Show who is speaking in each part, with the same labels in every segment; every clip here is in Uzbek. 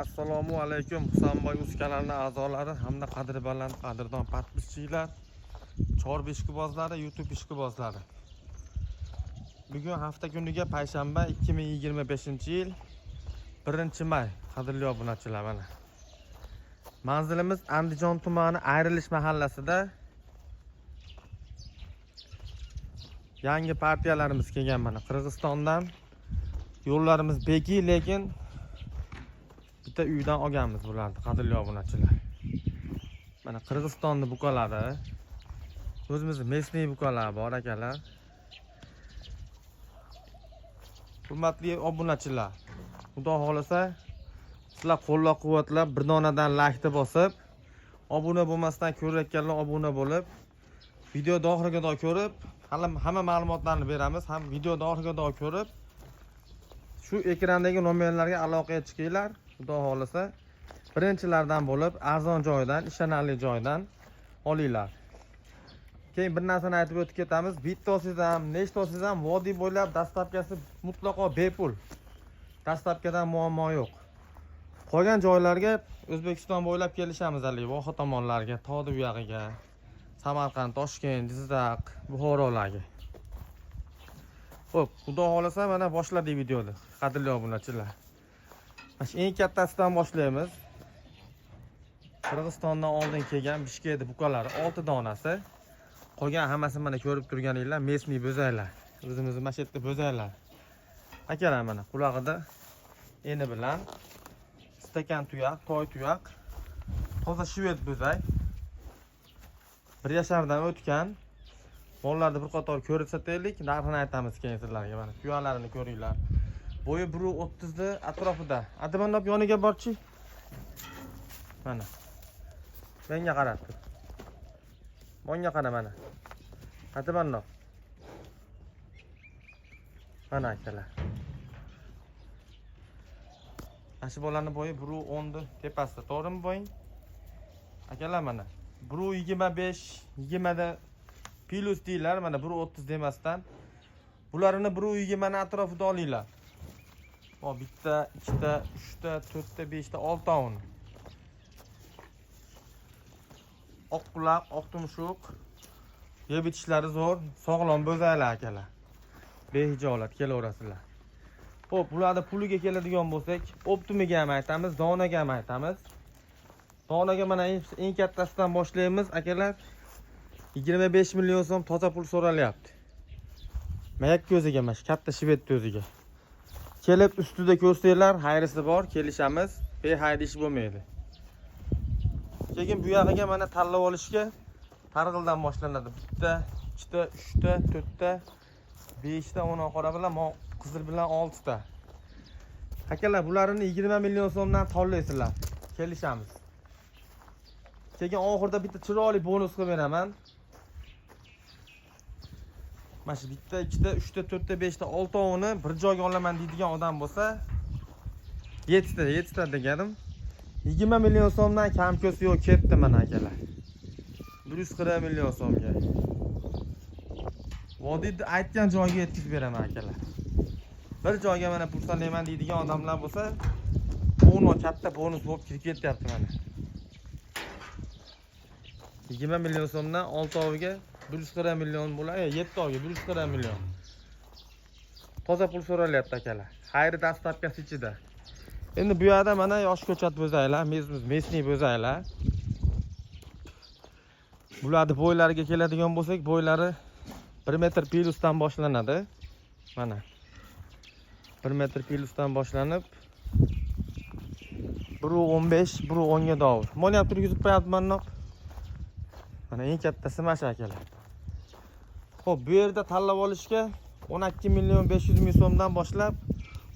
Speaker 1: Assalomu alaykum Husanboy uz kanalining a'zolari hamda qadri baland qadrdon подписчик lar, Chorba ishqibozlari, YouTube ishqibozlari. Bugun hafta kuniga payshanba, 2025-yil 1-may, qadrli obunachilar, mana. Manzilimiz Andijon tumani, Ayrilish mahallasida. Yangi partiyalarimiz kelgan mana Qirg'izistondan. Yo'llarimiz beki, lekin bitta uydan olganmiz bularni, qadrli obunachilar. Mana Qirg'izistonni bukalari. O'zimizni местный bukalar bor, akalar. Hurmatli obunachilar, Xudo xohlasa, sizlar qo'llab-quvvatlab, bir donadan laykni bosib, obuna bo'lmasdan ko'rayotganlar obuna bo'lib, videoni oxiriga ko'rib, hali hamma ma'lumotlarni beramiz, ham videoni oxiriga ko'rib, shu ekrandagi nomerlarga aloqaga chiqinglar. Xudo xohlasa, birinchilardan bo'lib arzon joydan, ishonarli joydan olinglar. Keyin bir narsani aytib o'tib ketamiz. Bitta olsangiz ham, nechta olsangiz ham, vodiy bo'ylab доставка si mutlaqo bepul. Доставка dan muammo yo'q. Qolgan joylarga O'zbekiston bo'ylab kelishamiz, haligi voha tomonlarga, tog'ni bu yog'iga, Samarqand, Toshkent, Jizzax, Buxorolarga. Xo'p, Xudo xohlasa, mana boshladik videoni, qadrli obunachilar. Mana shu eng kattasidan boshlaymiz. Qirg'izistondan oldin kelgan Bishkek bukalari 6 donasi. Qolgan hammasi mana ko'rib turganinglar местный bo'zaylar. O'zimizni mana shu yerda bo'zaylar. Akalar, mana qulog'ida eni bilan stakan tuyoq, toy tuyoq, toza shved bo'zay. 1 yashardan o'tgan. Mollarni bir qator ko'rsataylik, narxini aytamiz keyin sizlarga. Mana tuyalarini ko'ringlar. Bo'yi 1,30 ni atrofida. Adimannop, yoniga borchi. Mana. Menga qarab tur. Menga qara mana. Adimannop. Mana, akalar. Mana shu bolani bo'yi 1,10 ni tepasida, to'g'rimi bo'ying? Akalar, mana. 1,25, 20 da plyus deylar, mana 1,30 demasdan. Bularini 1,20 ni atrofida olinglar. O bitta, ikkita, uchta, to'rtta, beshta, oltovini. Oq quloq, oq tumshuq. Yeb ichishlari zo'r, sog'lom bo'zaylar, akalar. Behijolat kelaverasizlar. Xo'p, bularni puliga keladigan bo'lsak, оптом iga ham aytamiz, donaga ham aytamiz. Donaga mana eng kattasidan boshlaymiz, akalar. 25 million so'm toza pul so'ralyapti. Mayakka o'ziga, mana shu katta shvedni o'ziga. Kelib ustida ko'rsanglar, xayrisi bor, kelishamiz. Behayda ish bo'lmaydi. Keyin bu yog'iga mana tanlab olishga targ'ildan boshlanadi. Bitta, ikkita, uchta, to'rtta, beshta, o'n qora bilan qizil bilan oltita. Akalar, bularini 20 million so'mdan tanlaysizlar. Kelishamiz. Keyin oxirida bitta chiroyli bonus qilib beraman. Mana shu bitta, ikkita, uchta, to'rtta, beshta, oltovini bir joyga olaman deydigan odam bo'lsa, yettita, yettita deganim 20 million so'mdan kam ko'z yo'q, ketdi mana, akalar. 140 million so'mga. Vodiyni aytgan joyga yetkazib beraman, akalar. Bir joyga mana pul sanayman deydigan odamlar bo'lsa, bo'no katta bonus bo'lib kirib ketyapti mana. 20 million so'mdan oltoviga 140 million bo'ladi, yettoviga 140 million. Toza pul so'ralyapti, akalar. Xayri доставка si ichida. Endi bu yerda mana yosh ko'chat bo'zaylar, местный bo'zaylar. Bularni bo'ylariga keladigan bo'lsak, bo'ylari 1 metr plyusdan boshlanadi. Mana. 1 metr plyusdan boshlanib 1,15, 1,10 ga dovur. Mol ham turgizib qo'yapman. Mana eng kattasi mana shu, akalar. Xo'p, bu yerda tanlab olishga 12 million 500 ming so'mdan boshlab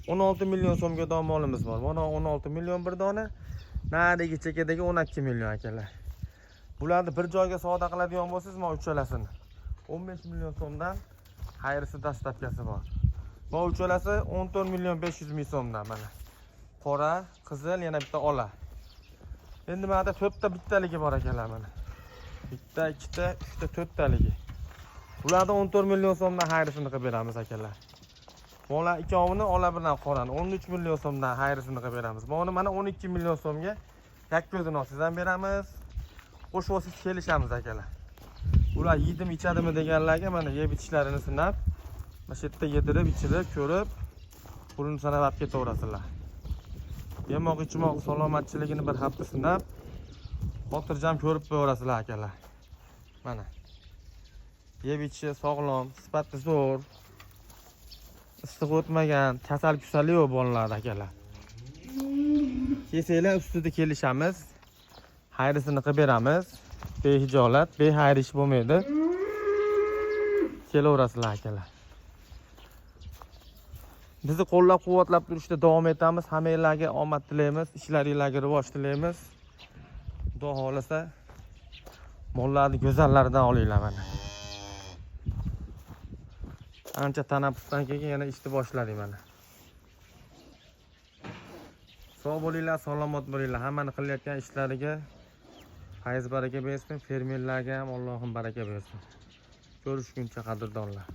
Speaker 1: 16 million so'mga dom molimiz bor. Mana 16 million bir dona. Narigi chekadagi 12 million, akalar. Bularni bir joyga savdo qiladigan bo'lsangiz, mana uchalasini 15 million so'mdan xayrisi доставка si bor. Bu uchalasi 14 million 500 ming so'mdan mana. Qora, qizil, yana bitta ola. Endi mana to'rtta bittaligi bor, akalar, mana. Bitta, ikkita, uchta, to'rttaligi. Bularni 14 million so'mdan xayrisini qilib beramiz, akalar. Mollar ikkovini ola bilan qorani 13 million so'mdan xayrisini qilib beramiz. Buni mana 12 million so'mga yakka o'zini olsangiz ham beramiz. Qo'shib olsangiz kelishamiz, akalar. Ular yeydimi, ichadimi deganlarga mana yeb ichishlarini sinab, mana shu yerda yedirib, ichirib, ko'rib, pulini sanab olib ketaverasizlar. Yemoq ichmoq salomatchiligini bir hafta sinab, xotirjam ko'rib qo'yaverasizlar, akalar. Mana. Yeb ichishi sog'lom, sifati zo'r. Issiq o'tmagan, kasal kusali yo'q bolalarda, akalar. Kelsanglar, ustida kelishamiz. Xayrisini qilib beramiz. Behijolat, bexayr ish bo'lmaydi. Kelaverasizlar, akalar. Bizni qo'llab-quvvatlab turishda davom etamiz. Hammanglarga omad tilaymiz, ishlaringlarga rivoj tilaymiz. Xudo xohlasa, mollarni go'zallaridan olinglar mana. Ancha tanaffusdan keyin yana ishni boshladik mana. Sog' bo'linglar, salomat bo'linglar. Hammani qilayotgan ishlariga fayz baraka bersin, fermerlarga ham Allohim baraka bersin. Ko'rishguncha, qadrdonlar.